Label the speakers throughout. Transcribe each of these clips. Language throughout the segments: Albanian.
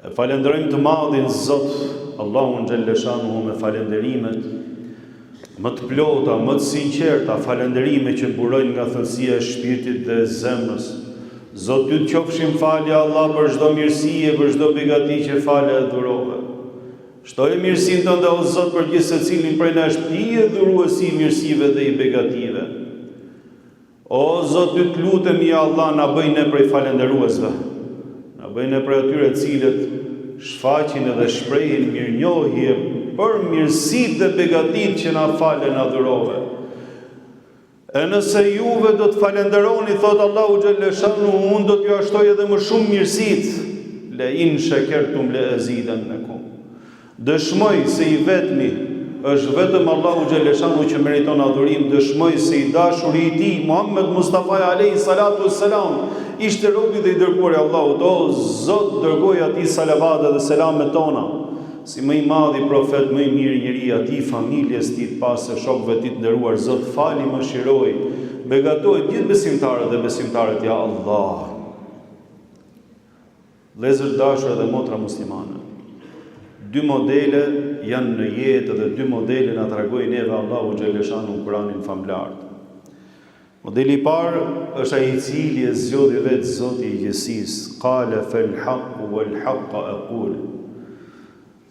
Speaker 1: E falënderojmë të madhin Zot, Allahun xhelleshanuhu me falënderimet më të plota, më të sinqerta, falënderime që burojnë nga thellësia e shpirtit dhe e zemrës. Zot ty të qofshin falë ja Allah për çdo mirësi e për çdo begati që fale e dhurove. Shtoje mirësinë tënde o Zot për gjithsecilin prej nesh, ti je dhuruesi i mirësive dhe i begative. O Zot ty të lutemi ja Allah na bëj ne prej falënderuesve, na bëj ne prej atyre të cilët shfaqin edhe shprehin mirënjohje për mirësitë dhe begatitë që na fale na dhurove. E nëse juve do të falënderoni, thotë Allahu xhelleshanuhu, unë do t'jua shtoj edhe më shumë mirësitë. Le in shekertum le ezidennekum. Dëshmoj se i vetmi është vetëm Allahu xhelleshanuhu që meriton adhurim, dëshmoj se i dashuri i Tij, Muhammed Mustafai alejhi salatu ue selam, ishte robi dhe i dërguari i Allahut. O Zot, dërgoi atij salavate dhe selamet tona, si më i madhi profet, më i miri njeri, atij, familjes tij të pastër, shokëve të tij të nderuar, Zot, fali, mëshiroji, begatoji gjithë besimtarët dhe besimtaret, ja Allah. Vëllezër të dashur dhe motra muslimane, dy modele janë në jetë dhe dy modele na tregoi neve Allahu xhelleshanuhu në Kuranin famëlartë. Modeli i parë është ai i cili e zgjodhi vetë Zoti i gjithësisë, kale fel haqqu wal haqqa aqul.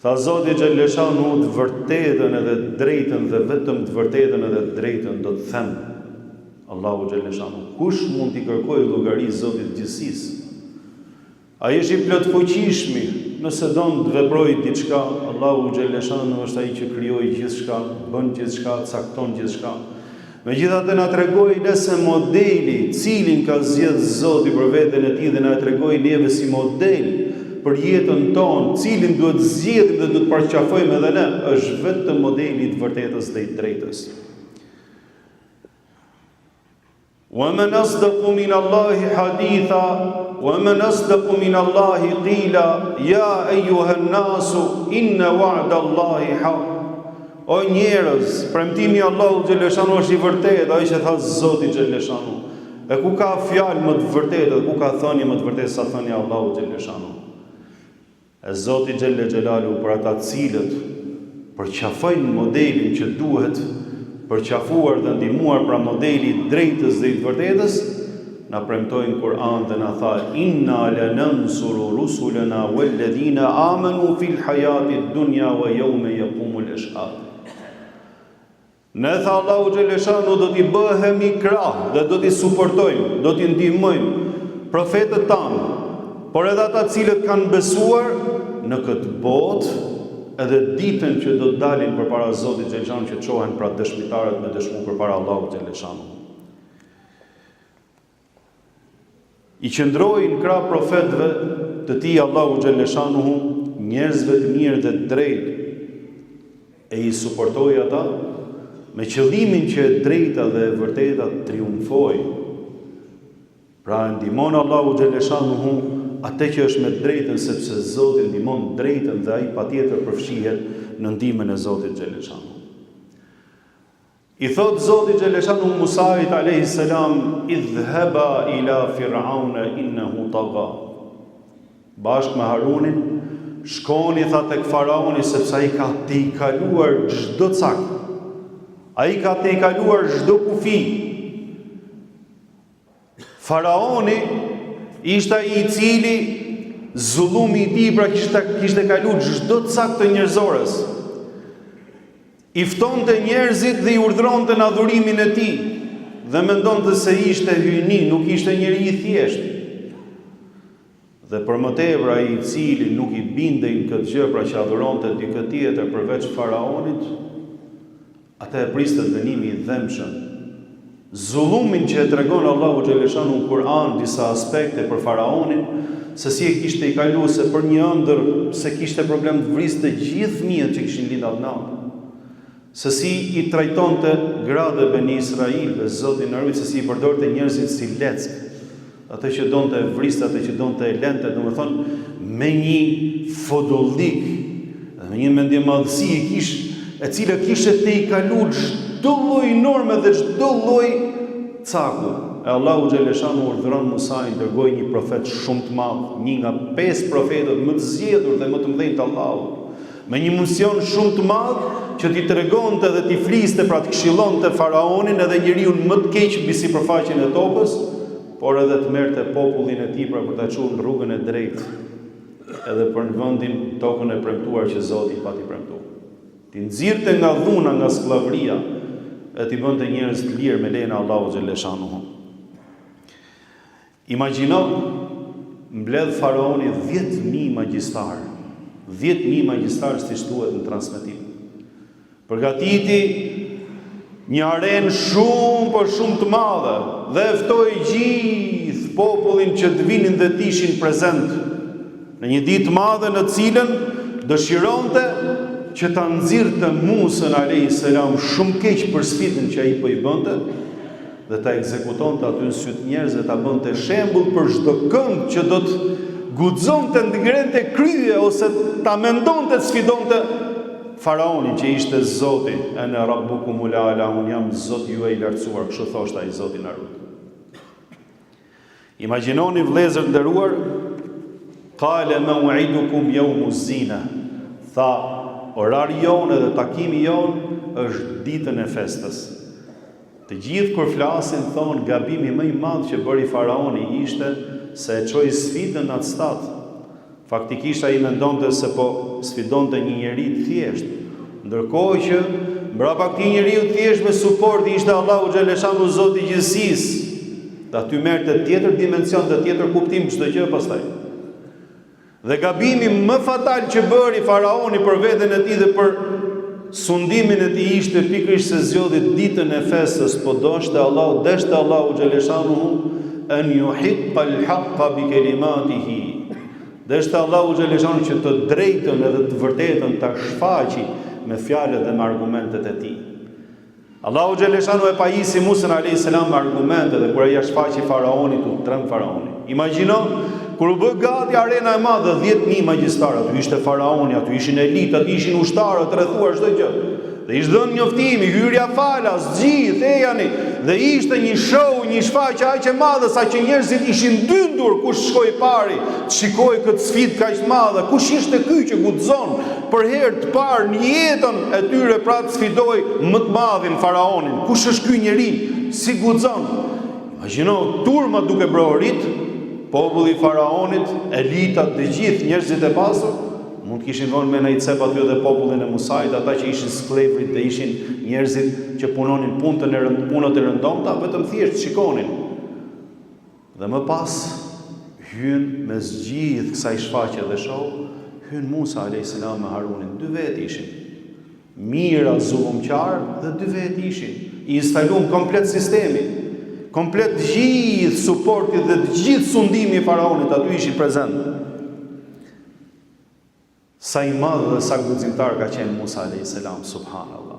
Speaker 1: Tha Zoti xhelleshanuhu të vërtetën edhe të drejtën dhe vetëm të vërtetën edhe të drejtën do të them. Allahu xhelleshanuhu kush mund t'i kërkojë llogari Zotit të gjithësisë? Ai është i plotfuqishmi, nëse don të veprojë diçka, Allahu xhelleshanuhu është ai që krijoi gjithçka, bën gjithçka, cakton gjithçka. Megjithatë na tregoi ne se modeli, cilin ka zgjedh Zoti për veten e tij dhe na e tregoi neve si model për jetën tonë, cilin duhet të zgjedhim dhe duhet të përqafojmë edhe ne, është vetëm modeli i të vërtetës dhe i drejtës. Wa men asdaqu min Allahi haditha wa men asdaqu min Allahi qila ya ayyuha an-nasu inna wa'da Allahi haq. O njerëz, premtimi i Allahut xhelleshanuhu është i vërtetë, ai që tha Zoti xhelleshanuhu. E ku ka fjalë më të vërtetë dhe ku ka thënie më të vërtetë sa thënia e Allahut xhelleshanuhu? E Zoti xhelle xhelaluhu për ata të cilët përqafojnë modelin që duhet përqafuar dhe ndihmuar pra modeli i drejtës dhe i të vërtetës, na premtoi në Kur'an dhe na tha inna lanansuru rusulana walladhina amanu fil hayati dunya wa yawma yaqumul ashhad. Ne tha Allahu xhelleshanuhu do t'i bëhemi krah dhe do t'i suportojmë, do t'i ndihmojmë profetët tanë, por edhe ata të cilët kanë besuar në këtë botë edhe ditën që do të dalin përpara Zotit xhelleshanuhu që çohen pra dëshmitarët me dëshmu përpara Allahut xhelleshanuhu. I qëndroi në krah profetëve të tij Allahu xhelleshanuhu, njerëzve të mirë dhe të drejtë, e i suportoi ata me qëllimin që e drejta dhe e vërteta të triumfojë. Pra e ndihmon Allahu xhelleshanuhu atë që është me të drejtën sepse Zoti ndihmon drejtën dhe ai patjetër përfshihet në ndihmën e Zotit xhelleshanuhu. I thotë Zoti xheleshanuhu Musait alejhi selam, Idhheba ila Fir'aune innehu taga. Bashkë me Harunin, shkoni tha tek faraoni sepse ai ka tejkaluar çdo cak. Ai ka tejkaluar çdo kufi. Faraoni ishte ai i cili zullumi i tij pra kishte kishte kalu çdo cak të njerëzores. I ftonte njerëzit dhe i urdhëronte në adhurimin e tij dhe mendonte se ishte hyjni, nuk ishte njeri i thjeshtë. Dhe për më tepër ai i cili nuk i bindej në këtë gjë, pra që adhuronte dikë tjetër përveç faraonit, atë e priste dënimi i dhembshëm. Zullumin që e tregon Allahu xheleshanuhu në Kur'an disa aspekte për faraonin, se si e kishte tejkalu se për një ëndërr s'e kishte problem të vriste gjithë fëmijët që kishin lind atë natë. Se si i trajtonte gratë e Beni Israilëve, Zoti na rujt se si i përdorte njerëzit si leckë. Atë që donte e vriste, atë që donte e lente, domethënë me një fodollik dhe me një mendjemadhësi e kish, e cila kishte tejkalu çdo lloj norme dhe çdo lloj caku. E Allahu xheleshanuhu urdhëron Musain dërgoi një profet shumë të madh, një nga pesë profetët më të zgjedhur dhe më të mëdhenj të Allahut, me një mision shumë të madh që t'i tregonte dhe t'i fliste pra të këshillonte faraonin edhe njeriun më të keq mbi sipërfaqen e tokës, por edhe të merrte popullin e tij pra për ta çuar në rrugën e drejtë edhe për në vendin, tokën e premtuar që Zoti i pati premtuar. T'i nxirrte nga dhuna, nga skllavëria e t'i bënte njerëz të lirë me lejen e Allahut xheleshanuhu. Imagjino mbledh faraoni 10000 magjistarë. 10000 magjistarë siç thuhet në transmetim. Përgatiti një arenë shumë po shumë të madhe dhe e ftoi gjithë popullin që të vinin dhe të ishin prezent Në një ditë të madhe në të cilën dëshironte që ta nxirrte Musën alejhi selam shumë keq për sfidën që ai po i bënte dhe ta ekzekutonte aty në sy të njerëzve, ta bënte shembull për çdokënd që do të guxonte të ngrente krye ose ta mendonte të sfidonte faraonin që ishte Zoti, ene rabbukumul ala, unë jam Zoti juaj i lartësuar, kështu thoshte ai Zoti na rujt. Imagjinoni vëllezër të nderuar, kale meu'idukum jeumu zina, tha orari jonë edhe takimi jonë është ditën e festës. Të gjithë kur flasin thonë gabimi më i madh që bëri faraoni ishte se e çoi sfidën në atë stad. Faktikisht ai mendonte se po sfidonte një njeri të thjeshtë, ndërkohë që mbrapa këtij njeriu të thjeshtë me suport ishte Allahu xhaleshanu Zoti i gjithësisë. Dhe aty merrte tjetër dimension dhe tjetër kuptim çdo gjë pastaj. Dhe gabimi më fatal që bëri faraoni për veten e tij dhe për sundimin e tij ishte pikërisht se zgjodhi ditën e festës, po doshte Allahu, deshte Allahu xhaleshanuhu en juhikka al-haqqa bi kelimatihi. Deshte Allahu xhaleshanu që të drejtën edhe të vërtetën ta shfaqi me fjalët dhe me argumentet e tij. Allahu xhaleshanu e pajisi Musën alayhis salam me argumente dhe kur ai ia shfaqi faraonit u tremb faraoni. Imagjino kur u bë gati arena e madhe 10000 magjistarë, aty ishte faraoni, aty ishin elitat, aty ishin ushtarët, rrethuar çdo gjë. Dhe ishte dhënë njoftimi, hyrja falas, gjithë, ejani, dhe ishte një show, një shfaqje aq e madhe, sa që njerëzit ishin dyndur kush shkoi i pari, të shikojë këtë sfidë kaq të madhe, kush ishte ky që guxon për herë të parë në jetën e tyre pra të sfidojë më të madhin, faraonin, kush është ky njeri, si guxon? Imagjino turma duke brohorit, populli i faraonit, elitat të gjithë njerëzit e pasur, Mund të kishin vënë me nai cep aty edhe popullin e Musait, ata që ishin skllevrit dhe ishin njerëzit që punonin punët e rënd, punët e rëndomta, vetëm thjesht shikonin. Dhe më pas hyn mes gjithë kësaj shfaqje dhe show, hyn Musa alayhis salam me Harunin, dy vetë ishin. Mijëra zullumqarë dhe dy vetë ishin. I instalum komplet sistemi, komplet gjithë suporti dhe të gjithë sundimi i faraonit aty ishin prezent. Sa i madh dhe sa guximtar ka qenë Musa alayhis salam, subhanallah.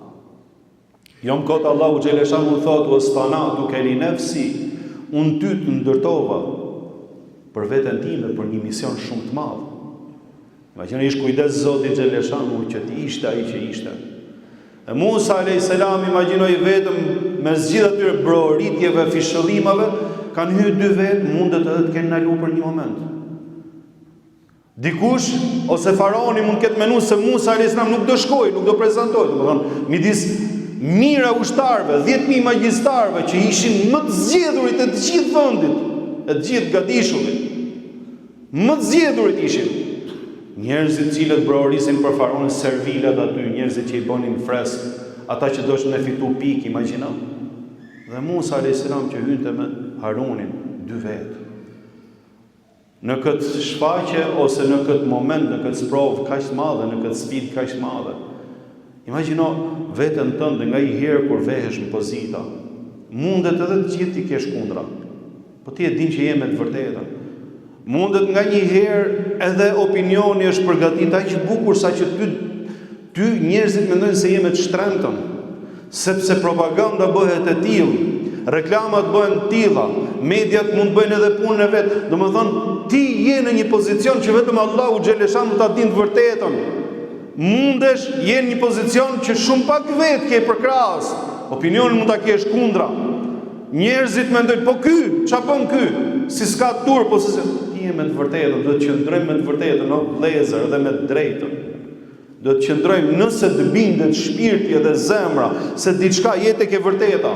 Speaker 1: Jo më kot Allahu xheleshanu thotë wastanatuke li nefsi, unë ty të ndërtova për veten time për një mision shumë të madh. Imagjino ish kujdes Zoti xheleshanu që të ishte ai që ishte. E Musa alayhis salam imagjino i vetëm mes gjithë atyre brohoritjeve, fishëllimave, kanë hyrë dy vetë, mundet edhe të kenë ndalu për një moment. Dikush ose faraoni mund të ketë menduar se Musa alayhis salam nuk do shkojë, nuk do prezantohet, domethënë midis mijëra ushtarëve, 10000 magjistarëve që ishin më të zgjedhurit e të gjithë vendit, e të gjithë gadishullit. Më të zgjedhurit ishin njerëzit të cilët brohorisin për faraonin, servilat aty, njerëzit që i bënin fresk, ata që doshin me fitu pikë, imagjino. Dhe Musa alayhis salam që hynte me Harunin, dy vetë. Në këtë shfaqje ose në këtë moment, në këtë sprovë kaq të madhe, në këtë sfidë kaq të madhe. Imagjino veten tënde nganjëherë kur vehesh në pozita. Mundet edhe të gjithë t'i kesh kundra. Po ti e din që je me të vërtetën. Mundet nganjëherë edhe opinioni është përgatit aq bukur sa që ty Ty njerëzit mendojnë se je me të shtremtën, sepse propaganda bëhet e tillë, reklamat bëhen të tilla, mediat mund të bëjnë edhe punën e vet. Domethënë, ti je në një pozicion që vetëm Allahu xheleshanu ta din të vërtetën. Mundesh, je në një pozicion që shumë pak vetë ke përkrahës. Opinionin mund ta kesh kundra. Njerëzit mendojnë, po ky, ça bën ky? Si s'ka turp, po si ti je me të vërtetën, duhet të qëndrojmë me të vërtetën, o vëllezër, edhe me të drejtën. Duhet të qëndrojmë nëse të bindet shpirti edhe zemra se diçka je tek e vërteta.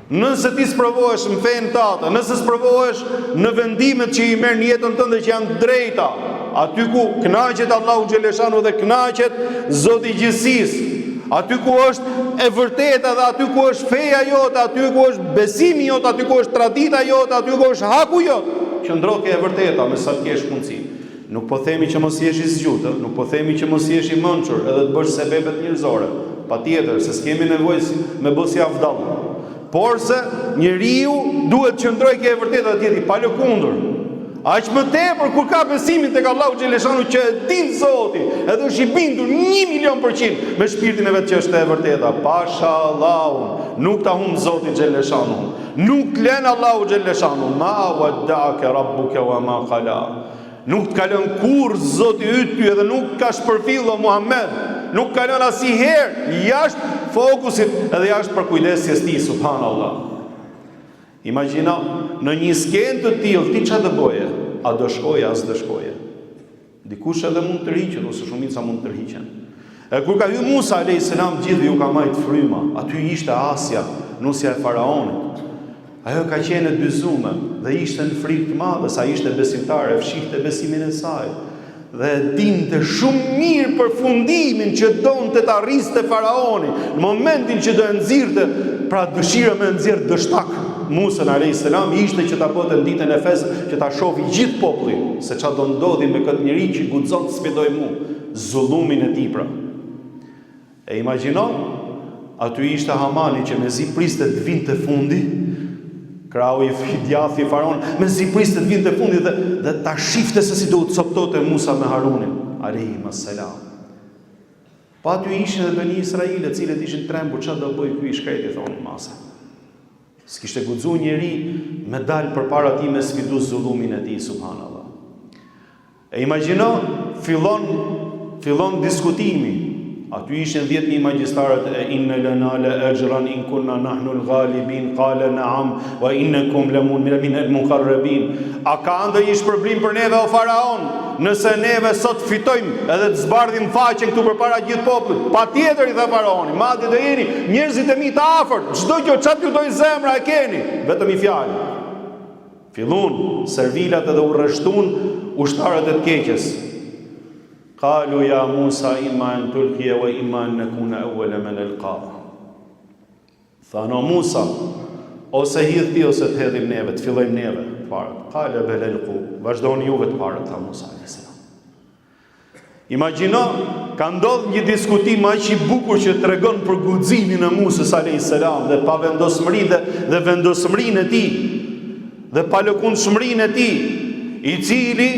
Speaker 1: Nëse ti sprovohesh në fenë tate, nëse sprovohesh në vendimet që i merr në jetën tënde që janë të drejta, aty ku kënaqet Allahu xheleshanuhu dhe kënaqet Zoti i gjithësisë, aty ku është e vërteta dhe aty ku është feja jote, aty ku është besimi jot, aty ku është tradita jote, aty ku është haku jot, qëndro ke e vërteta me sa të kesh mundësi. Nuk po themi që mos jesh i zgjutë, nuk po themi që mos jesh i mençur edhe të bësh sebepet njerëzore. Patjetër, se s'kemi nevojë me bë si avdall. Porse njeriu duhet të qëndrojë ke e vërteta dhe të jetë i palëkundur. Aq më tepër kur ka besimin tek Allahu xheleshanuhu që e din Zoti, edhe është i bindur 1 milion% me shpirtin e vet që është e vërteta. Pasha Allahun, nuk ta humb Zoti xheleshanuhu. Nuk të lën Allahu xheleshanuhu. Ma wadda'aka rabbuka wa ma qala. Nuk të ka lënë kurrë Zoti yt ty edhe nuk të ka shpërfill o Muhammed. Nuk ka lënë asnjëherë jashtë fokusit edhe jashtë përkujdesjes tij, subhanallah. Imagjino, në një skenë të tillë ti ça do bëje? A do shkoje, a s'do shkoje? Dikush edhe mund të tërhiqet ose shumica mund të tërhiqen. E kur ka hy Musa alayhis salam gjithë ju ka majt fryma. Aty ishte Asia, nusja e faraonit. Ajo ka qenë e dyzume dhe ishte në frikë të madhe, sa ishte besimtare, fshihte besimin e saj dhe e dinte shumë mirë përfundimin që donte ta rriste faraoni në momentin që do e nxirrte, pra dëshira me nxjerr dështak Musën alayhis salam ishte që ta bënte në ditën e festës, që ta shohë gjithë populli se ça do ndodhi me këtë njeri që guxon të sfidojë mu, zullumin e tij pra. E imagjino, aty ishte Hamani që mezi priste të vinte fundi, krahu i djathtë i faraonit, mezi priste të vinte fundi dhe, dhe ta shifte se si do u coptonte Musa me Harunin, alejhim selam. Po aty ishin edhe Beni Israilët, të cilët ishin trembur, ça do bëjë ky i shkreti, thonin mase. S'kishte guxu njeri me dal përpara tij me sfidu zullumin e tij, subhanallah. E imagjino, fillon, fillon diskutimi. Aty ishin 10.000 magjistarët e inne lena le exhran in kunna nahnu l-galibin, kale naam, wa innekum le minel mukarrebin. A ka ndonjë shpërblim për neve o faraon, nëse neve sot fitojmë edhe të zbardhim faqen këtu përpara gjithë popullit? Patjetër i tha faraoni, madje do jeni njerëzit e mi të afërt, çdo gjë ça t'ju dojë zemra e keni, vetëm një fjalë. Fillun servilat edhe u rreshtun ushtarët e të keqes. Kalu ja Musa imma en tulkije wa imma en nekune evvele men elka. Thanë o Musa, ose hidh ti ose të hedhim neve, të fillojmë neve të parët. Kale bel elku, vazhdoni juve të parët, tha Musa a.s. Imagjino, ka ndodhë një diskutim aq i bukur që tregon për guximin e Musës alayhis salam dhe pavendosmërinë dhe, dhe vendosmërinë e tij dhe palëkundshmërinë e tij, i cili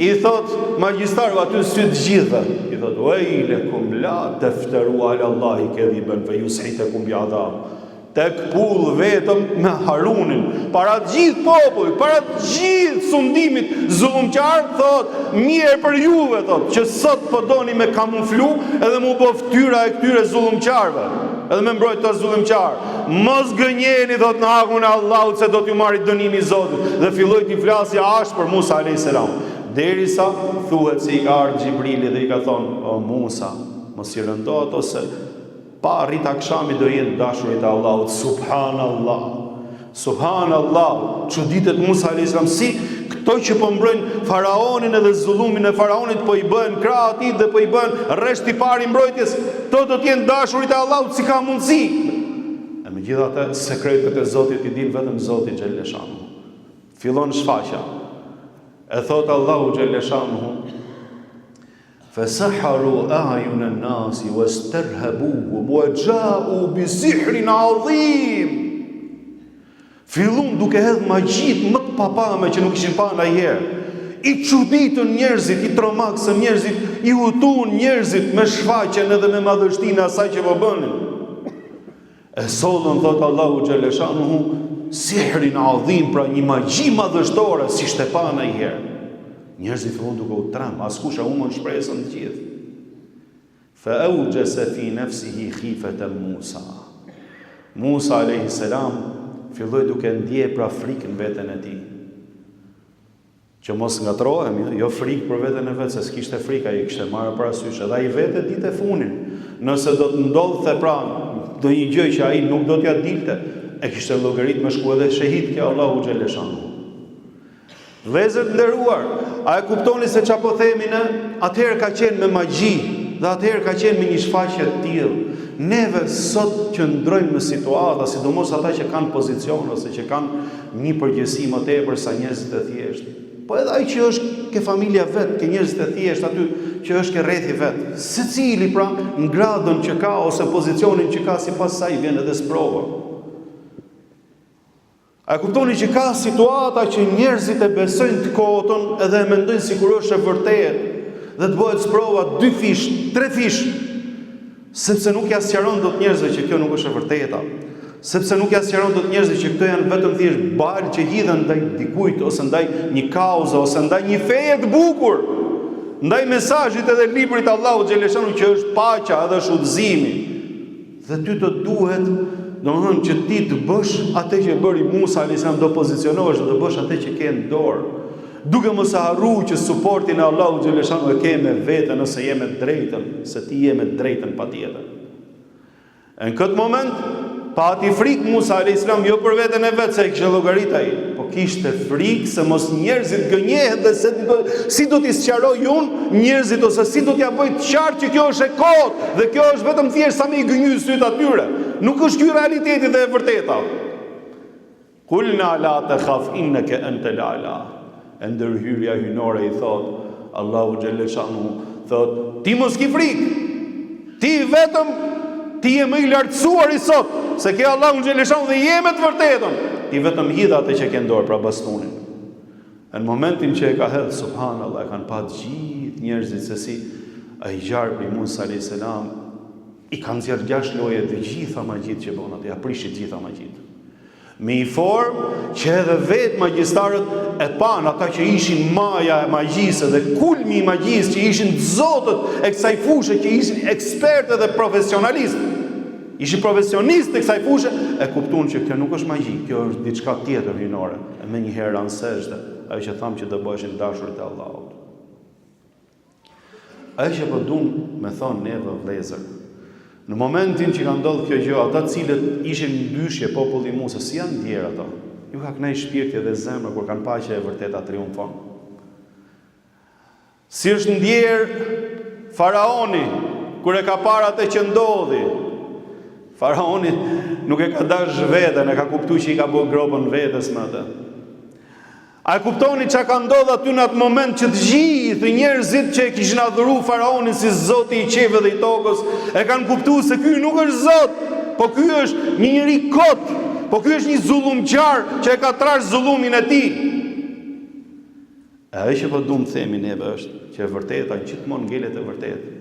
Speaker 1: i thot magjistarëve aty në sy të gjithëve, i thot wailakum la taftaru ala Allahi kadhiban fa yushitakum bi adhab. Tek pullë vetëm me Harunin, para të gjithë popullit, para të gjithë sundimit zullumqar, thot, mjerë për juve, thot, që sot po doni me kamuflu edhe m'u bo ftyra e këtyre zullumqarve, edhe me mbrojt këta zullumqar. Mos gënjeni, thot, në hakun e Allahut se do t'ju marri dënimi i Zotit. Dhe filloi t'i flasi ashpër Musa alayhis salam. Derisa thuhet se i ka ardhur Xhibrili dhe i ka thonë, o Musa, mos i rëndo ato se Pa arrit akshami do jenë të dashurit e Allahut, subhanallah. Subhanallah, çuditet Musa alayhis salam si këto që po mbrojnë faraonin edhe zullumin e faraonit po i bëhen krah atij dhe po i bëhen rresht i parë i mbrojtjes, këto do të jenë dashurit e Allahut, si ka mundësi? E megjithatë sekretet e Zotit i din vetëm Zoti xhelleshanuhu. Fillon shfaqja. E thot Allahu xhelleshanuhu Fesaharu a'yun an-nasi wasterhabuhum wa ja'u bi sihrin 'azim. Fillun duke hedh magjitë më të papame që nuk ishin pa ndonjëherë. I çuditën njerëzit, i tromaksën njerëzit, i hutun njerëzit me shfaqjen edhe me madhështinë e asaj që po bënin. E sollën, thotë Allahu xhelleshanuhu, sihrin adhim, pra një magji madhështore, s'ishte pa ndonjëherë. Njerëzit fillun duke u tremb, askush e humën shpresën të gjithë. Fa auxhese fi nefsihi khifeten Musa. Musa a.s. Filloi duke ndje pra frikë në veten e tij. Që mos ngatërrohemi, jo, jo frikë për veten e vet, se s'kishte frikë, ai e kishte marrë parasysh, edhe ai vetë e dinte funin. Nëse do të ndodhte pra ndonjë gjë që ai nuk do t'ia dilte, e kishte llogarit me shku edhe shehid ke Allahu xheleshanuhu. Vëllezër të nderuar, a e kuptoni se ça po themi ne? Atëherë ka qenë me magji dhe atëherë ka qenë me një shfaqje të tillë. Neve sot qëndrojmë në situata, sidomos ata që kanë pozicion ose që kanë Një përgjegjësi më tepër sa njerëzit e thjeshtë. Po edhe ai që është ke familja vet, ke njerëzit e thjeshtë aty që është ke rrethi vet. Secili pra në gradën që ka ose pozicionin që ka sipas saj vjen edhe sprova. A e kuptoni që ka situata që njerëzit e besojnë të kotën edhe e mendojnë sikur është e vërtetë dhe të bëhet sprova dyfish, trefish. Sepse nuk ia sqaron dot njerëzve që kjo nuk është e vërteta. Sepse nuk ia sqaron dot njerëzve që këto janë vetëm thjesht baltë që hidhen ndaj dikujt ose ndaj një kauze ose ndaj një feje të bukur. Ndaj mesazhit edhe librit të Allahut xheleshanuhu që është paqja edhe është udhëzimi. Dhe ty të duhet, domethënë që ti të bësh atë që bëri Musa alayhis salam do pozicionohesh dhe të bësh atë që ke në dorë. Duke mos e harru që suportin e Allahut xheleshanuhu e ke me vete nëse je me të drejtën, se ti je me të drejtën patjetër. E në këtë moment pati frikë Musa alayhis salam jo për veten e vet se e kishte llogarit ai, po kishte frikë se mos njerëzit gënjehen dhe se do, si do t'i sqaroj unë njerëzit ose si do t'ia bëj të qartë që kjo është e kotë dhe kjo është vetëm thjesht sa me i gënjy sytë atyre. Nuk është ky realiteti dhe e vërteta. Kulna la tekhaf inneke entel a'la. E ndërhyrja hyjnore i thotë, Allahu xhelleshanuhu, thotë, ti mos ki frikë, ti vetëm, ti je më i lartësuari sot, se ke Allahun xhelleshanuhu dhe je me të vërtetën, ti vetëm hidhe atë që ke në dorë, pra bastunin. E në momentin që e ka hedhë, subhanallah, e kanë pa të gjithë njerëzit se si ai gjarpri i Musa a.s. i ka nxjerrë jashtë loje të gjitha magjitë që bon atë, ia prishi të gjitha magjitë. Me një formë që edhe vetë magjistarët e panë ata që ishin maja e magjisë dhe kulmi i magjisë që ishin të zotët e kësaj fushe që ishin ekspertë dhe profesionalistë. Ishin profesionistë të kësaj fushe e kuptuan që kjo nuk është magji, kjo është diçka tjetër hyjnore. E menjëherë ranë sexhde, ajo që thamë që do bëheshin dashurit e Allahut. Ajo që po dum me thonë neve vëllezër, në momentin që ka ndodhur kjo gjë, ata të cilët ishin në dyshje populli i Musës, si janë ndjerë ato? Ju ka kënaq shpirti dhe zemra kur kanë pa që e vërteta triumfon. Si është ndjerë faraoni kur e ka parë atë që ndodhi? Faraoni nuk e ka dash veten, e ka kuptu që i ka bo gropën vetes me atë. A e kuptoni ça ka ndodhur aty në atë moment që të gjithë njerëzit që e kishin adhuru faraonin si zoti i qiejve dhe i tokës, e kanë kuptu se ky nuk është zot, po ky është një njeri i kotë, po ky është një zullumqar që e ka trash zullumin e tij. E ajo që po duam të themi neve është që e vërteta gjithmonë ngelet e vërtetë.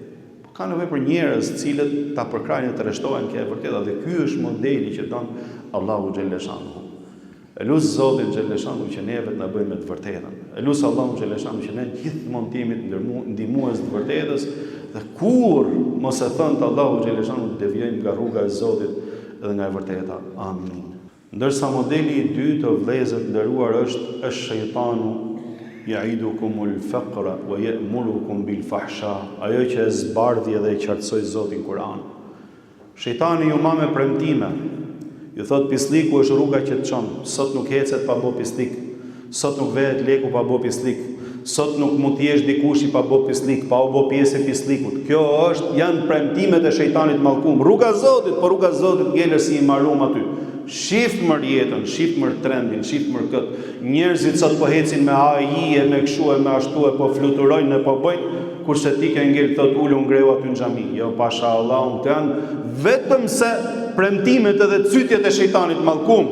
Speaker 1: Po ka nevojë për njerëz të cilët ta përkrahin e të rreshtohen ke e vërteta dhe ky është modeli që don Allahu xhelleshanuhu. E lus Zotin xhelleshanuhu që neve të na bëjë me të vërtetën. E lus Allahun xhelleshanuhu që ne gjithmonë të jemi të ndihmues të vërtetës dhe kurrë mos e thëntë Allahu xhelleshanuhu të devijojmë nga rruga e Zotit dhe nga e vërteta. Amin. Ndërsa modeli i dytë o vëllezër të nderuar është esh-shejtanu jaidukumul faqra wa ya'murukum bil fahsha, ajo që e zbardhi edhe e qartësoi Zoti në Kur'an. Shejtani ju ma me premtime. Ju thotë pislliku është rruga që të çon. Sot nuk ecet pa bo pisllik. Sot nuk vehet leku pa bo pisllik. Sot nuk mund të jesh dikushi pa bo pisllik, pa u bo pjesë e pisllikut. Kjo është, janë premtimet e shejtanit mallkum. Rruga e Zotit, po rruga e Zotit ngelesh si i marum aty. Shif mër jetën, shif mër trendin, shif mër kët. Njerëzit sot po ecin me AI e me kshu e me ashtu e po fluturojnë e po bëjnë. Kurse ti ke ngel thot ulu ngreu aty në xhami. Jo pasha Allahun këto janë vetëm se premtimet edhe cytjet e shejtanit mallkum.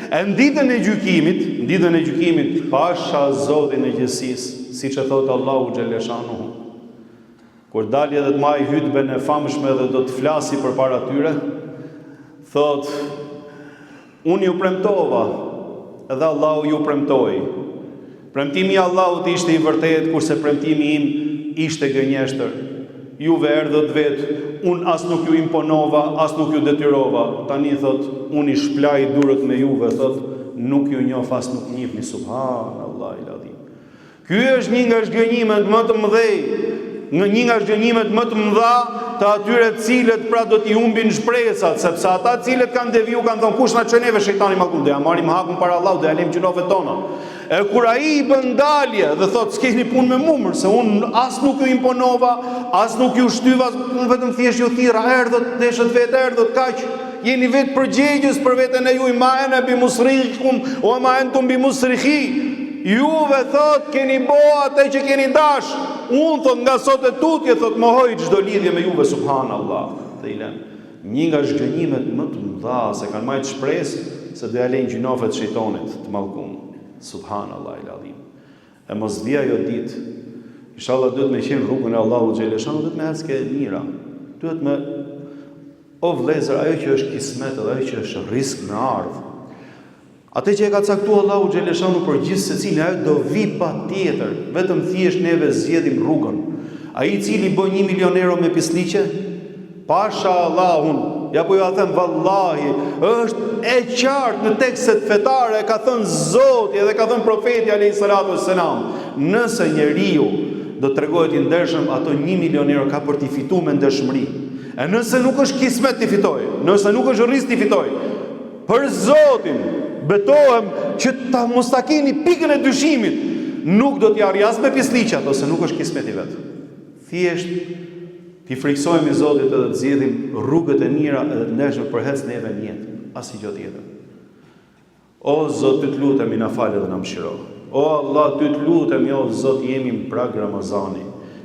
Speaker 1: E në ditën e gjykimit, në ditën e gjykimit pasha Zotin e gjithësisë, siç e thotë Allahu xheleshanuhu. Kur dali edhe të majë hytben e famshme dhe do të flasi përpara tyre, thotë Unë ju premtova, edhe Allahu ju premtoi. Premtimi i Allahut ishte i vërtetë, kurse premtimi im ishte gënjeshtër. Juve erdhët vetë, unë as nuk ju imponova, as nuk ju detyrova. Tani, thotë, unë i shplaj durët me juve, thotë, nuk ju njoh as nuk njihni, subhanallahil adhim. Ky është një nga zhgënjimet më të mëdhej, në një nga zhgënjimet më të mëdha të atyre të cilët pra do t'i humbin shpresat, sepse ata të cilët kanë deviju kanë thënë kush na çoi neve shejtani i mallkum, do ja marrim hakun para Allahut, do ja lejmë gjynafet tona. E kur ai i bën dalje dhe thotë s'keni punë me mua, se unë as nuk ju imponova, as nuk ju shtyva, unë vetëm thjesht ju thirra, erdhët, deshët vetë erdhët, kaq. Jeni vetë përgjegjës për veten e juj, ma ene bi musrihikum, ue ma entum bi musrihi. Juve, thot, keni bo atë që keni dash. Unë, thot, nga sot e tutje, thot, mohoj çdo lidhje me juve, subhanallah. Dhe i len. Një nga zhgënjimet më të mëdha, se kanë majtë shpresë, se do ja lejnë gjynafet shejtonit të mallkum. Subhanallahil adhim. E mos vijë ajo ditë. Inshallah duhet me qenë rrugën e Allahut xheleshanuhu, duhet me ecë ke e mira. Duhet me O vëllezër, ajo që është kismet dhe ajo që është rrisk me ardhë, atë që e ka caktu Allahu xheleshanuhu për gjithsecilin, ajo do vi patjetër, vetëm thjesht neve zgjedhim rrugën. Ai i cili bën 1 milion euro me pisliqe, pasha Allahun, ja po jua them vallahi, është e qartë në tekstet fetare, e ka thënë Zoti edhe ka thënë profeti alayhi salatu wassalam, nëse njeriu do të tregohet i ndershëm, ato 1 milion euro ka për t'i fitu me ndershmëri. E nëse nuk është kismet t'i fitoj, nëse nuk është rrisk t'i fitoj, për Zotin, betohem që ta mos ta keni pikën e dyshimit, nuk do t'i arrijë as me pisliqe ato, se nuk është kismeti i vet. Thjesht, t'i frikësohemi Zotit edhe të zgjedhim rrugët e mira edhe të ndershme për hec neve në jetë, asnjë gjë tjetër. O Zot ty të lutemi na fal edhe na mëshiro. O Allah ty të lutemi o Zot jemi në prag Ramazani.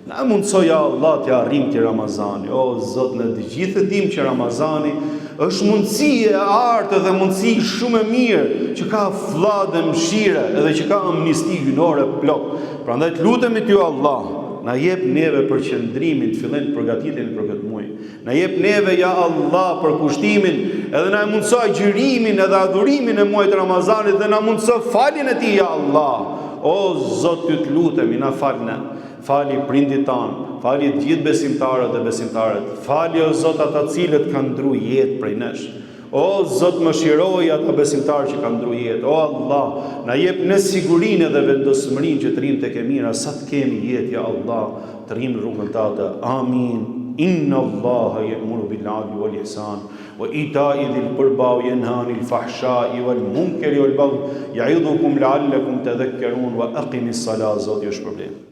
Speaker 1: Na e mundëso ja Allah t'ia arrijmë këtij Ramazani. O Zot ne të gjithë e dimë që Ramazani është mundësi e artë dhe mundësi shumë e mirë që ka fllad mëshire edhe që ka amnisti hyjnore plot. Prandaj të lutemi ty Allah, na jep neve përqendrimin të fillojmë të përgatitemi për këtë muaj. Na jep neve ja Allah përkushtimin edhe na e mundëso agjërimin edhe adhurimin e muajit Ramazanit dhe na mundëso faljen e tij ja Allah. O Zot ty të lutemi na fal ne. Fali prindit tanë, fali të gjithë besimtarët dhe besimtaret. Fali o Zot ata të cilët kanë ndru jetë prej nesh. O Zot mëshiroji ata besimtarë që kanë ndru jetë. O Allah, na jep ne sigurinë dhe vendosmërinë që të rrimë tek e mira sa të kemi jetë ja Allah, të rrimë në rrugën tate. Amin. Inna Allaha ya'muru bil 'adli wal ihsan wa ita'i dhil qurba wa yanha 'anil fahsha'i wal munkari wal baghi ya'idhukum la'allakum tadhakkarun wa aqimis salat Zoti ju shpërbleftë.